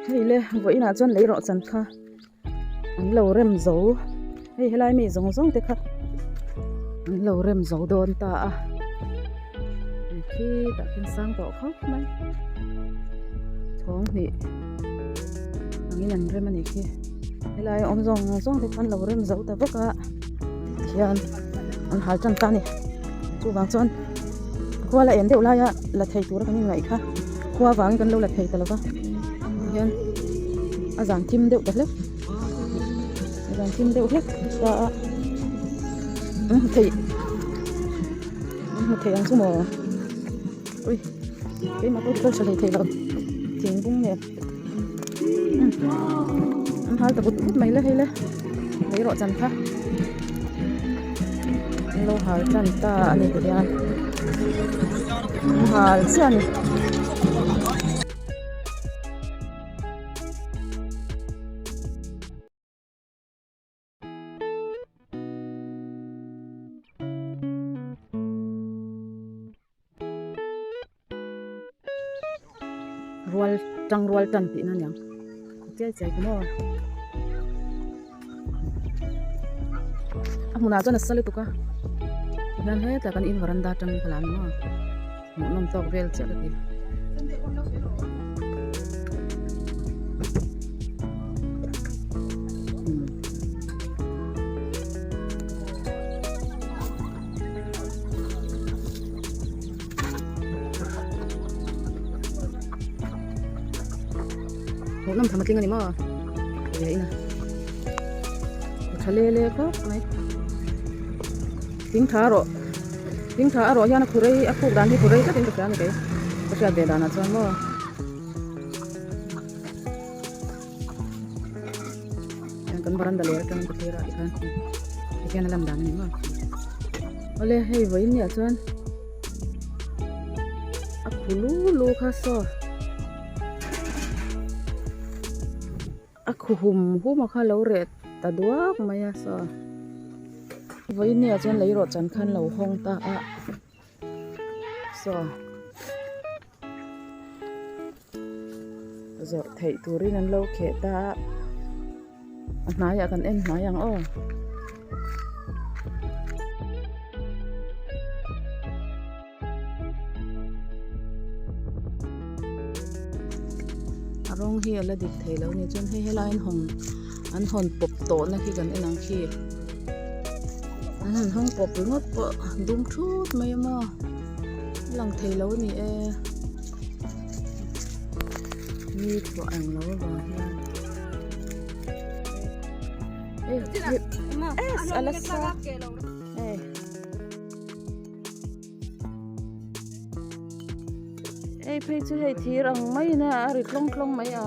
Hei le vawiinah chuan lei rawh chan kha an lo rem zo hei helai mi zawng zawng te kha an lo rem zo dawn ta a hei khitah khian sang tawh khawp mai chhawng hnih angin an rem a nih khi helai awm zawng zawng te kha an lo rem zo ta vek a tihian an hal tan ta a ni chuvang chuan khua la en deuh laia la thei tura kan inngaih kha khua vangin kan lo la thei ta lo va tihian a zan thim deuh ta hlek a zan thim deuh hlek ta a an hmu thei an hmu thei ang chu maw ui keimah pawh ka hre hlei thei lo thingbung nen an hal ta but but mai le hei le lei rawh chan kha an lo hal tan ta a ni ti hian an hal chiah a ni. Rual tang rual tan tihna aniang chiai chiai ka maw a hmunah chuan a sa lutuk a tihian hetah kan in varanda atangin ka la ni maw hmuhnawm tawk vel chiah ka ti. Hmuhnawm tham a tling a ni maw ve ina a tha le le khawp mai thing tha rawh thing tha a rawh hian a khu rei a khuk dan hi khu rei tlatin ka hria a ni kei ka hriat ve danah chuan maw. Kan varanda leh atangin ka thlir a tikhan tikhian a lan dan a ni maw awle hei vawiin ni ah chuan a khu lu lu kha saw a khu hum hum a kha lo reh ta duak mai a saw vawiin ni ah chuan lei rawh chan khan lo hawng ta a saw. Zawrh theih turin an lo kheh ta a a hnaiah kan en hnai ang aw. A rawng hi a la dik thei lo a ni chuan hei helai an hawn an hawn pawp tawhna khi kan en ang khi an han hawng pawp ringawt pawh dum thut mai a maw. A lang thei lo a ni e ni thuah ang lo avang hian a la sa hei hei phei chu hei thir ang mai in a ri tlawng tlawng mai a.